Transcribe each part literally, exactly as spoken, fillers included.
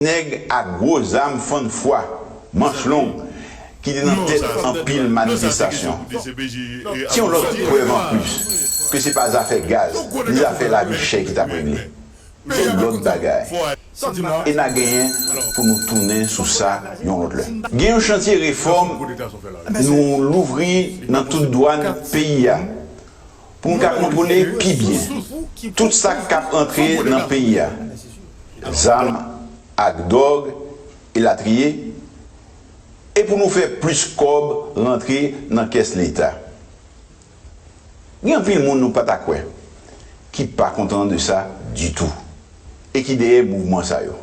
Nèg ak gwo zam fann fwa, manch long, ki te nan tèt anpil manifestasyon. Se yon lòt prèv anplis ke se pa zafè gaz, ni zafè lavi chè ki t ap regle. Se lòt bagay. E n a genyen pou nou tounen sou sa yon lòt lè. Gen yon chantye refòm nou louvri nan tout dwàn peyi a pou n ka kontwole pi byen tout sa k ap antre nan peyi a, zam ak dwòg, elatriye, e pou nou fè plis kòb rantre nan kès Leta. Gen anpil moun nou pa ta kwè ki pa kontan de sa ditou e ki dèyè mouvman sa yo.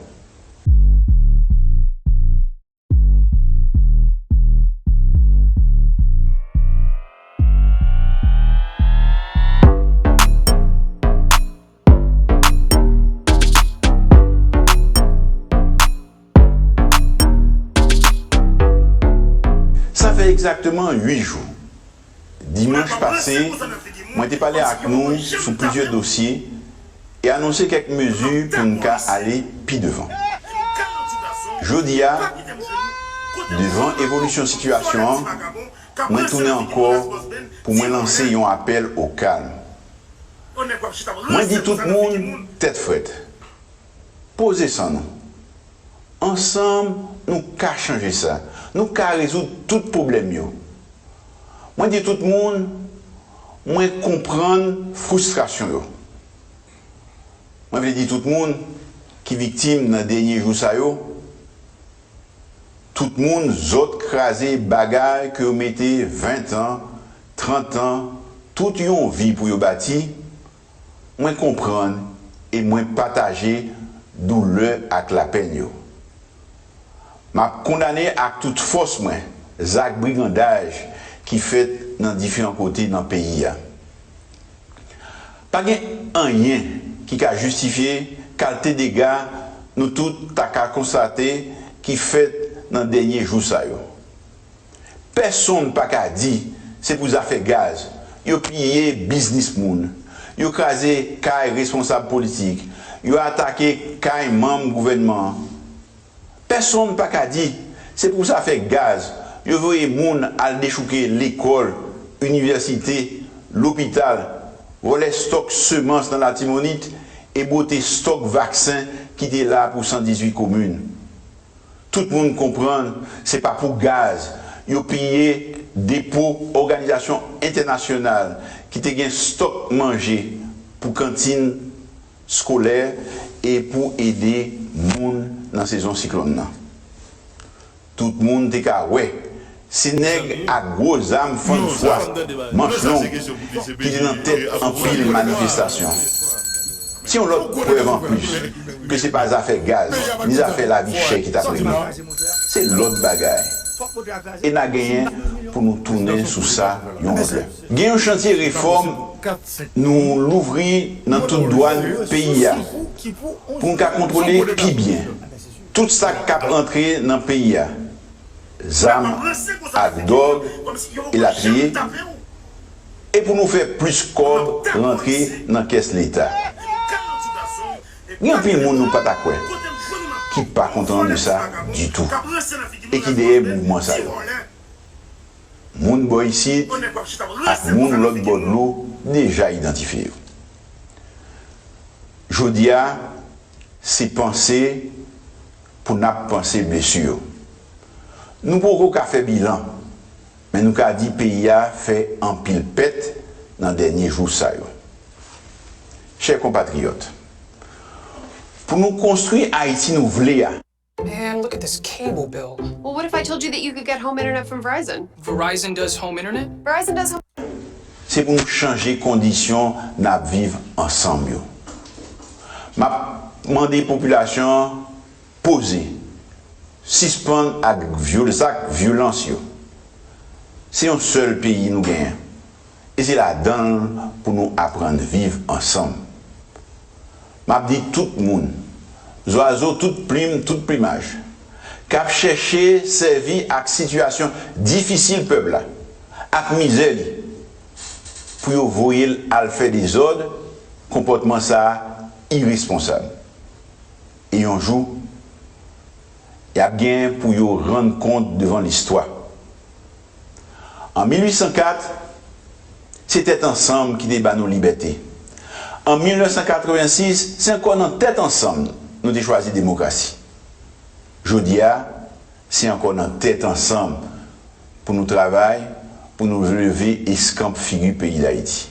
Sa fè egzakteman uit jou. Dimanch pase, mwen te pale ak nou sou plizyè dosye e anonse kèk mezi pou n ka ale pi devan. Jodi a, devan evolisyon sitiyasyon an, mwen tounen ankò pou mwen lanse yon apèl o kalm. Mwen di tout moun tèt frèt, poze san nou. Ansanm, nou ka chanje sa. Nou ka rezoud tout pwoblèm yo. Mwen di tout moun, mwen konprann fristrasyon yo. Mwen vle di tout moun ki viktim nan dènye jou sa yo, tout moun zòt kraze bagay ke yo mete ven tan, trant an, tout yon vi pou yo bati, mwen konprann e mwen pataje doulè ak lapenn yo. M ap kondane ak tout fòs mwen zak brigandaj ki fèt nan diferan kote nan peyi a. Pa gen anyen ki ka jistifye kalite dega nou tout ta ka konstate ki fèt nan dènye jou sa yo. Pèsonn pa ka di se pou zafè gaz yo piye biznis moun, yo kraze kay responsab politik, yo atake kay manm gouvènman an. Pèsonn pa ka di se pou zafè gaz yo voye moun al dechouke lekòl, inivèsite, lopital, vòlè stòk semans nan Latibonit e bwote stòk vaksen ki te la pou san dizuit komin. Tout moun konprann se pa pou gaz yo piye depo òganizasyon entènasyonal ki te gen stòk manje pou kantin skolè e pou ede moun nan sezon siklòn nan. Tout moun te ka wè se nèg ak gwo zam fann fwa, manch long, ki te nan tèt anpil manifestasyon. Se yon lòt prèv anplis ke se pa zafè gaz ni zafè lavi chè ki t ap regle. Se lòt bagay. E n a genyen pou nou tounen sou sa yon lòt lè. Gen yon chantye refòm nou louvri nan tout dwàn peyi a pou n ka kontwole pi byen tout sa k ap antre nan peyi a, zam ak dwòg, elatriye, e pou nou fè plis kòb rantre nan kès Leta. Gen anpil moun nou pa ta kwè ki pa kontan de sa ditou e ki dèyè mouvman sa yo. Moun bò isit ak moun lòt bò dlo deja idantifye yo. Jodi a, se panse pou n ap panse blesi yo. Nou poko ka fè bilan, men nou ka di peyi a fè anpil pèt nan dènye jou sa yo. Chè konpatriyòt, pou nou konstwi Ayiti nou vle a, Man, look at this cable bill. Well, what if I told you that you could get home internet from Verizon? Verizon does home internet? Verizon does home. Se pou nou chanje kondisyon n ap viv ansanm yo. M ap mande popilasyon an poze, sispann ak vyol, zak vyolans yo. Se yon sèl peyi nou genyen. E se ladan l pou nou aprann viv ansanm. M ap di tout moun, zwazo tout plim, tout plimaj, k ap chèche sèvi ak sitiyasyon difisil pèp la, ak mizè li, pou yo voye l al fè dezòd, konpòtman sa a iresponsab. E yon jou, Y ap gen pou yo rann kont devan listwa. An mil uit san kat, se tèt ansanm ki te ba nou libète. An mil nèf san katrevensis, se ankò nan tèt ansanm nou te chwazi demokrasi. Jodi a, se ankò nan tèt ansanm pou nou travay, pou nou leve eskanp figi peyi Dayiti.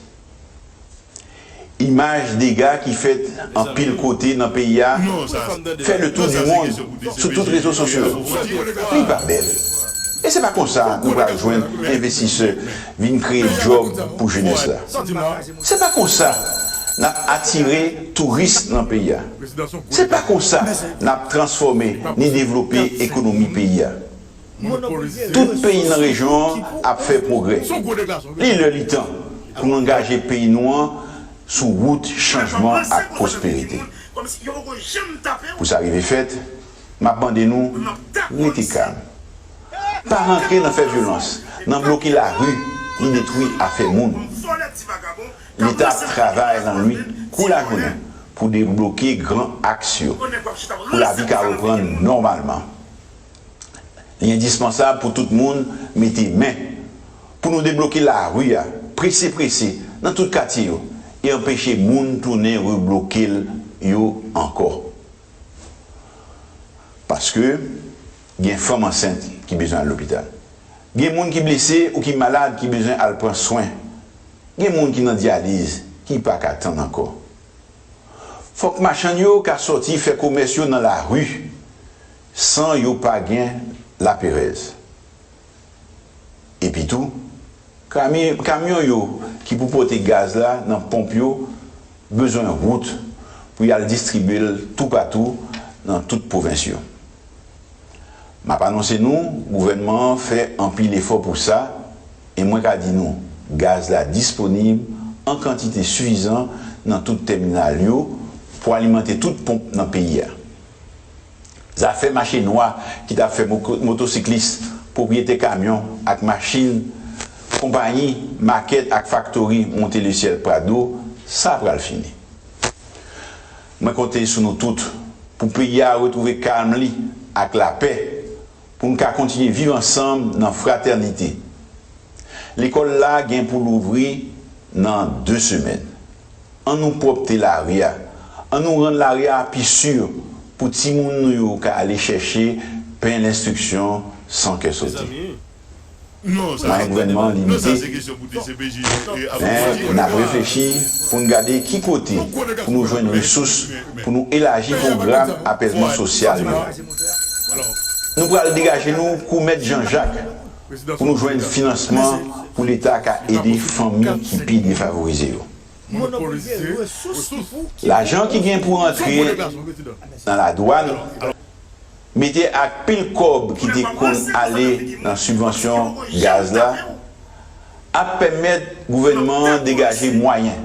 Imaj dega ki fèt anpil kote nan peyi a fè le tour du monde sou tout rezo sosyo. Li pa bèl. E se pa konsa nou pral jwenn envestisè vin kreye djòb pou jenès la. Se pa konsa n ap atire touris nan peyi a. Se pa konsa n ap transfòme ni devlope ekonomi peyi a. Tout peyi nan rejyon an ap fè pwogrè. Li lè li tan pou n angaje peyi nou an sou wout chanjman ak pwosperite. Pou sa rive fèt, m ap mande nou, rete kalm. Pa rantre nan fè vyolans, nan bloke lari, ni detwi afè moun. Leta ap travay lannwit kou lajounen pou debloke gran aks yo, pou lavi ka reprann nòmalman. Li endispansab pou tout moun mete men pou nou debloke lari a, prese prese, nan tout katye yo, e anpeche moun tounen rebloke l yo ankò. Paske gen fanm ansent ki bezwen al lopital. Gen moun ki blese ou ki malad ki bezwen al pran swen. Gen moun ki nan dyaliz ki pa ka tann ankò. Fòk machann yo ka sòti fè komès yo nan lari san yo pa gen laperèz. Epitou, kami- kamyon yo ki pou pote gaz la nan ponp yo bezwen wout pou y al distribye l toupatou nan tout pwovens yo. M ap anonse nou, gouvènman an fè anpil efò pou sa, e mwen ka di nou, gaz la disponib an kantite sifizan nan tout tèminal yo pou alimante tout ponp nan peyi a. Zafè mache nwa ki t ap fè mo- motosiklis, pwopriyetè kamyon ak machin konpayi, makèt ak faktori monte lesyèl Prado, sa pral fini. Mwen konte sou nou tout pou peyi a retwouve kalm li ak lapè, pou n ka kontinye viv ansanm nan fratènite. Lekòl la gen pou louvri nan de semèn. Ann nou pwòpte lari a. Ann nou rann lari a pi si pou timoun nou yo ka ale chèche pen lenstriksyon san kè sote. Mwayen gouvènman an limite, men n ap reflechi pou n gade ki kote pou nou jwenn resous pou nou elaji pwogram apèzman sosyal yo. Nou pral degaje nou kou Mèt Jan Jak pou nou jwenn finansman pou Leta ka ede fanmi ki pi defavorize yo. Lajan ki gen pou rantre nan ladwàn, mete ak pil kòb ki te konn ale nan sibvansyon gaz la, ap pèmèt gouvènman an degaje mwayen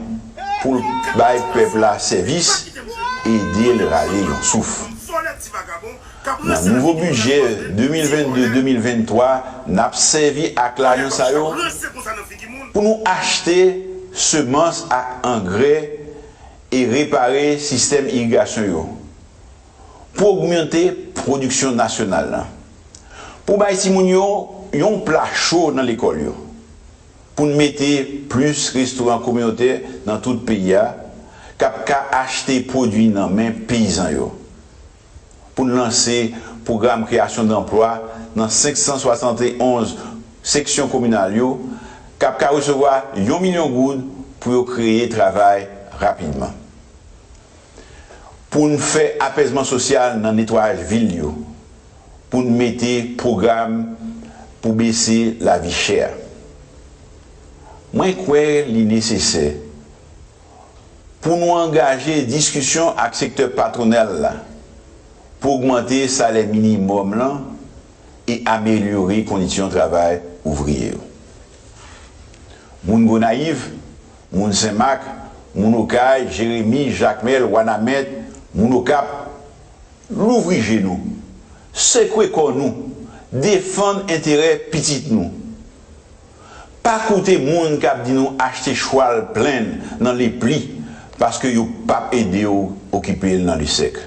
pou l bay pèp la sèvis e ede l rale yon souf. Nan nouvo bidjè de mil vennde de mil venntwa, n ap sèvi ak lajan sa yo pou nou achte semans ak angrè e repare sistèm irigasyon yo, pou ogmante pwodiksyon nasyonal la, pou bay timoun yo yon pla cho nan lekòl yo, pou n mete plis restoran kominotè nan tout peyi a k ap ka achte pwodui nan men peyizan yo, pou n lanse pwogram kreyasyon danplwa nan senk san swasann e onz seksyon kominal yo k ap ka resevwa yon milyon goud pou yo kreye travay rapidman. Pou n fè apèzman sosyal nan netwayaj vil yo, pou n mete pwogram pou bese lavi chè a. Mwen kwè li nesesè pou nou angaje diskisyon ak sektè patwonal la pou ogmante salè minimòm lan e amelyore kondisyon travay ouvriye yo. Moun Gonayiv, moun Senmak, moun Okay, Jeremi, Jakmèl, Wanament, moun Okap, louvri je nou, sekwe kò nou, defann enterè pitit nou. Pa koute moun k ap di nou achte chwal plenn nan lepli paske yo p ap ede w okipe l nan lesèk.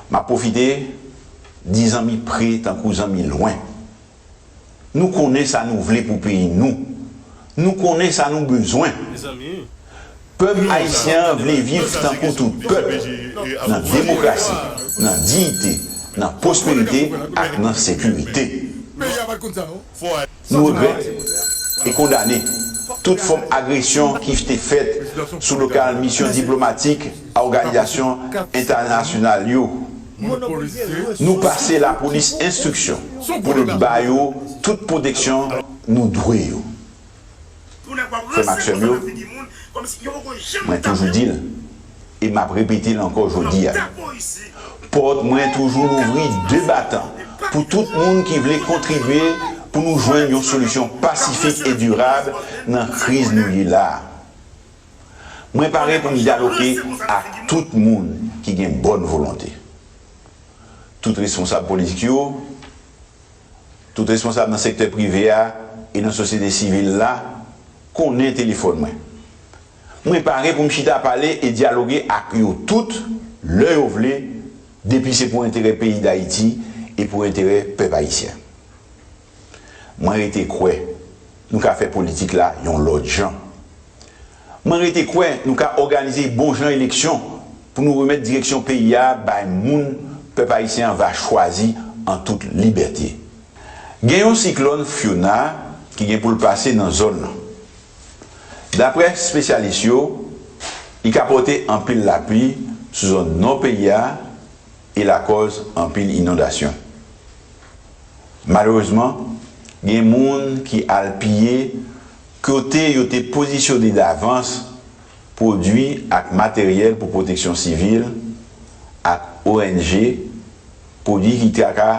M ap pwofite di zanmi pre tankou zanmi lwen. Nou konnen sa nou vle pou peyi nou. Nou konnen sa nou bezwen. Mezanmi. Pèp ayisyen an vle viv tankou tout pèp, nan demokrasi, nan diyite, nan pwosperite ak nan sekirite. Nou regrèt e kondane tout fòm agresyon ki te fèt sou lokal misyon diplomatik a òganizasyon entènasyonal yo. Nou pase lapolis enstriksyon pou l ba yo tout pwoteksyon nou dwe yo. Frè m ak sè m yo, mwen toujou di l, e m ap repete l ankò jodi a. Pòt mwen toujou louvri de batan pou tout moun ki vle kontribye pou nou jwenn yon solisyon pasifik e dirab nan kriz nou ye la a. Mwen pare pou m dyaloge ak tout moun ki gen bòn volonte. Tout responsab politik yo, tout responsab nan sektè prive a e nan sosyete sivil la konnen telefòn mwen. Mwen pare pou m chita pale e dyaloge ak yo tout lè yo vle, depi se pou enterè peyi Dayiti e pou enterè pèp ayisyen. Mwen rete kwè nou ka fè politik la yon lòt jan. Mwen rete kwè nou ka òganize bon jan eleksyon pou nou remèt direksyon peyi a bay moun pèp ayisyen an va chwazi an tout libète. Gen yon siklòn Fiona ki gen pou l pase nan zòn nan. Daprè espesyalis yo, li ka pote anpil lapli sou zòn nò peyi a e lakòz anpil inondasyon. Malerezman, gen moun ki al piye kote yo te pozisyone davans pwodui ak materyèl pou pwoteksyon sivil ak O N G, pwodui ki ta ka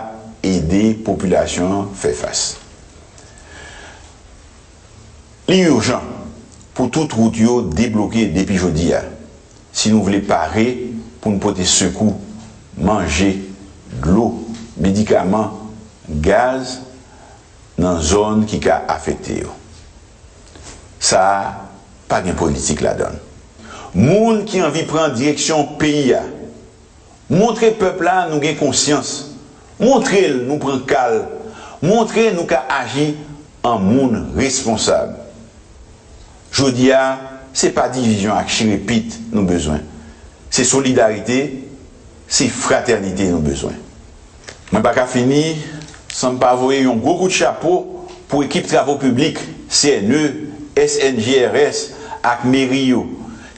ede popilasyon an fè fas. Li ijan pou tout wout yo debloke depi jodi a, si nou vle pare pou n pote sekou, manje, dlo, medikaman, gaz nan zòn ki ka afekte yo. Sa a pa gen politik ladan l. Moun ki anvi pran direksyon peyi a, montre pèp la nou gen konsyans. Montre l nou pran ka l. Montre nou ka aji an moun responsab. Jodi a, se pa divizyon ak chire pit nou bezwen. Se solidarite, se fratènite nou bezwen. Mwen pa ka fini san m pa voye yon gwo kout chapo pou ekip travo piblik, C N E, S N G R S ak meri yo,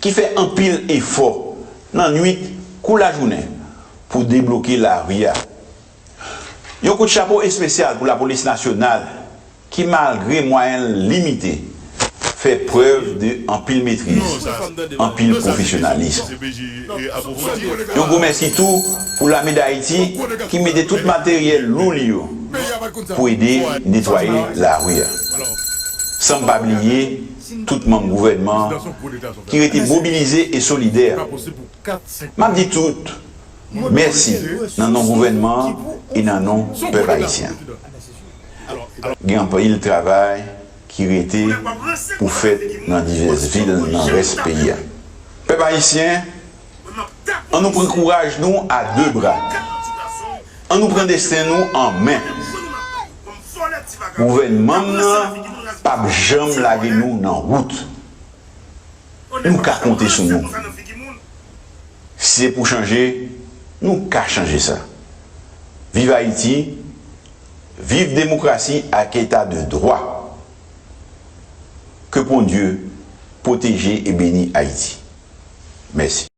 ki fè anpil efò nan nwit kou lajounen pou debloke lari a. Yon kout chapo espesyal pou lapolis nasyonal ki, malgre mwayen l limite, fè prèv de anpil metriz, anpil pwofesyonalis. Yon gwo mèsi tou pou Lame Dayiti ki mete tout materyèl lou li yo pou ede netwaye lari a. San m pa bliye tout manm gouvènman an ki rete mobilize e solidè. M ap di tout mèsi nan non gouvènman an e nan non pèp ayisyen. Gen anpil travay ki rete pou fèt nan divès vil nan rès peyi a. Pèp ayisyen, ann nou pran kouraj nou a de bra. Ann nou pran desten nou an men. Gouvènman m nan p ap janm lage nou nan wout. Nou ka konte sou nou. Si se pou chanje, nou ka chanje sa. Viv Ayiti, viv demokrasi ak eta de dwa. Ke Bondye pwoteje e beni Ayiti. Mèsi.